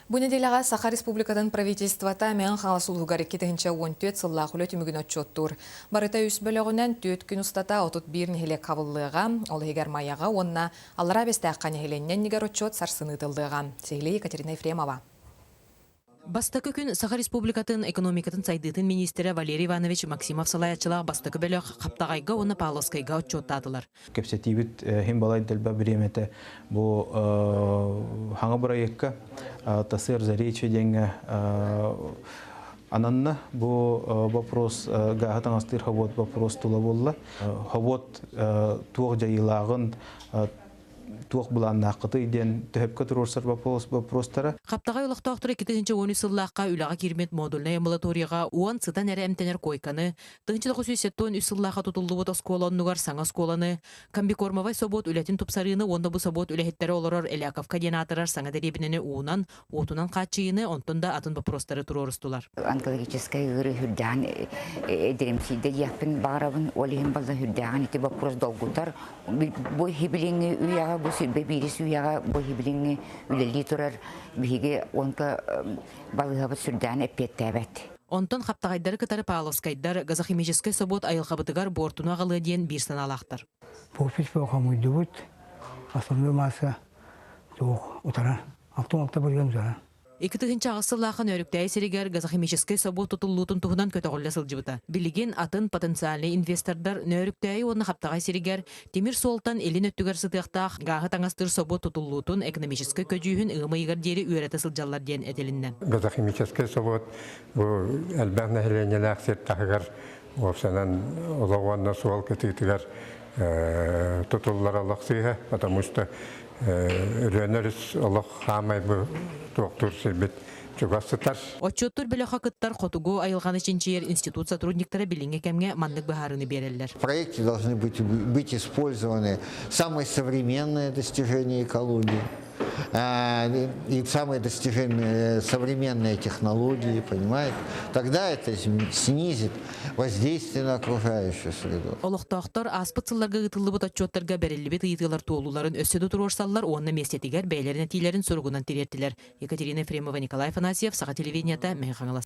Бу нэдиэлэҕэ Саха Республикатын правительствота Мэҥэ Хаҥалас улууһугар 2014 сыллаах үлэ түмүгүн отчуоттуур. Барыта үс бөлөҕүнэн 4 күн устата 31 нэһилиэк хабыллыаҕа, ол иһигэр Майаҕа уонна Аллараа Бэстээххэ нэһилиэнньэ иннигэр отчуот сарсын ыытыллыаҕа. Сиһилии Екатерина Ефремова. Бастакы күн Саха Республикатын экономикатын сайдыытын миниистирэ Валерий Иванович Максимов салайааччылаах бастакы бөлөх Хаптаҕайга уонна Павловскайга отчуоттаатылар. Кэпсэтиибит иһин балай дэлбэ бириэмэтэ бу хаҥа бырайыакка ТСР Заречье диэҥҥэ ананна. Бу вопрос гааһы таҥастыыр хобуот вопрос тула буолла. Хобуот туох дьайыылааҕын туох былааннааххытый диэн төһөпкө туруорсар вопростара. Хаптаҕай олохтоохторо 2013 сыллаахха үлэҕэ киирбит модульнай амбулаторияҕа 10 сытан эрэ эмтэнэр куойканы, 1973 сыллаахха тутуллубут оскуола оннугар саҥа оскуоланы, комбикормовай собуот үлэтин тупсарыыны уонна бу собуот үлэһиттэрэ олорор Эляковка диэн аатырар саҥа дэриэбинэни уунан, уотунан хааччыйыыны, онтон да атын боппуруостары туруорустулар. Онкологическай ыарыы үрдээн эдиримсийдэ диэхпин баҕарабын. Ол иһин балла үрдээҕин ити боппуруос долгутар. Бу иһи үйэҕэ, бу сүрбэ биирис үйэҕэ бу иһи үлэлии турар биһиги онко балыыһабыт сүрдээн эппиэттээбэт. Онтон хаптаҕайдары кытары Павловскайдар газохимическай собуот айылҕабытыгар буортуну аҕалыа диэн биир санаалаахтар. Подпись хомуйдубут. Основной масса туох утарар. 66 бырыһыан утарар. 2008 сыллаахха Нөөрүктээйи сиригэр газохимическай собуот тутуллуутун туһунан көтөҕүллэ сылдьыбыта. Билигин атын потенциальнай инвестордар Нөөрүктээйи уонна Хаптаҕай сиригэр тимир суолтан илин өттүгэр сытыахтаах гааһы таҥастыыр собуот тутуллуутун экономическай көдьүүһүн ыам ыйыгар диэри үөрэтэ сылдьаллар диэн этилиннэ. Газохимическай собуот бу элбэх нэһилиэнньэлээх сир таһыгар уопсанан олох уонна суол кытыытыгар тутуллар олох сыыһа, потому что Өлүөнэ өрүс олох хаамай бу туохтуур сирбит чугас сытар. Отчуоттуур бөлөххө кыттар Хотугу айылҕаны чинчийэр институт сотрудниктара билиҥҥи кэмҥэ маннык быһаарыыны биэрэллэр. В проекте должны быть использованы самые современные достижения экологии и самые достижения современные технологии, понимаете? Тогда это снизит воздействие на окружающую среду. Олохтоохтор ааспыт сылларга ыытыллыбыт отчуоттарга бэриллибит ыйытыылар туолууларын өссө да туруорсаллар уонна миэстэтигэр бэйэлэрин этиилэрин суругунан тириэртилэр. Екатерина Ефремова, Николай Афанасьев, Саха телевидениета, Мэҥэ Хаҥалас.